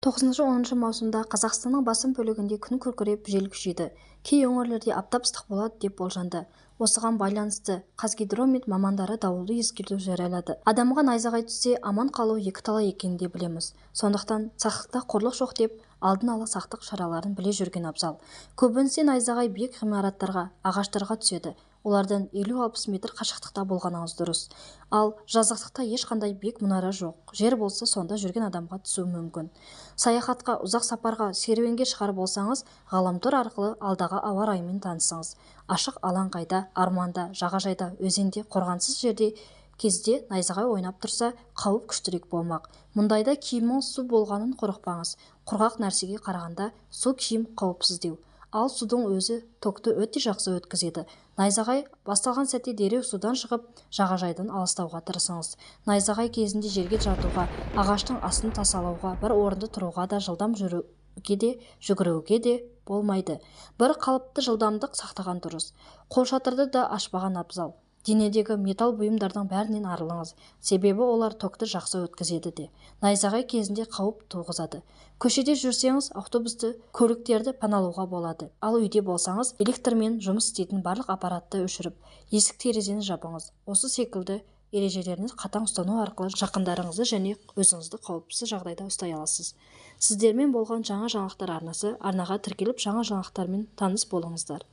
9-10 маусымда Қазақстанның басым бөлігінде күн күркіреп, жел күшейеді. Кей өңірлерде аптап ыстық болады деп болжанды. Осыған байланысты Қазгидромет мамандары дауылды ескерту жариялады. Адамға найзағай түссе, аман қалуы екіталай екенін де білеміз. Сондықтан сақтықта қорлық жоқ деп, алдын ала сақтық шараларын біле жүрген абзал. Көбінесе найзағай биік ғимараттарға, ағаштарға түседі. Олардан 50-60 метр қашықтықта болғаныңыз дұрыс. Ал жазықтықта ешқандай биік мұнара жоқ жер болса, сонда жүрген адамға түсуі мүмкін. Саяхатқа, ұзақ сапарға, серуенге шығар болсаңыз, ғаламтор арқылы алдағы ауа райымен танысыңыз. Ашық алаңқайда, орманда, жағажайда, өзенде, қорғансыз жерде кезде найзағай ойнап тұрса, қауіп күштірек болмақ. Мұндайда киіміңіз су болғанын қорықпаңыз. Құрғақ нәрсеге қарағанда су киім қауіпсіздеу. Ал судың өзі токты өте жақсы өткізеді. Найзағай басталған сәтте дереу судан шығып, жағажайдан алыстауға тырысыңыз. Найзағай кезінде жерге жатуға, ағаштың астын тасалауға, бір орында тұруға да, жылдам жүруге де, жүгіруге де болмайды. Бір қалыпты жылдамдық сақтаған дұрыс. Қолшатырды да ашпаған абзал. Денедегі металл бұйымдардың бәрінен арылыңыз. Себебі олар токты жақсы өткізеді де, найзағай кезінде қауіп туғызады. Көшеде жүрсеңіз, автобусты, көліктерді паналауға болады. Ал үйде болсаңыз, электрмен жұмыс істейтін барлық аппаратты өшіріп, есік-терезені жабыңыз. Осы секілді ережелерді қатаң ұстану арқылы жақындарыңызды және өзіңізді қауіпсіз жағдайда ұстай аласыз. Сіздермен болған Жаңа жаңалықтар арнасы. Арнаға тіркеліп, жаңа жаңалықтармен таныс болыңыздар.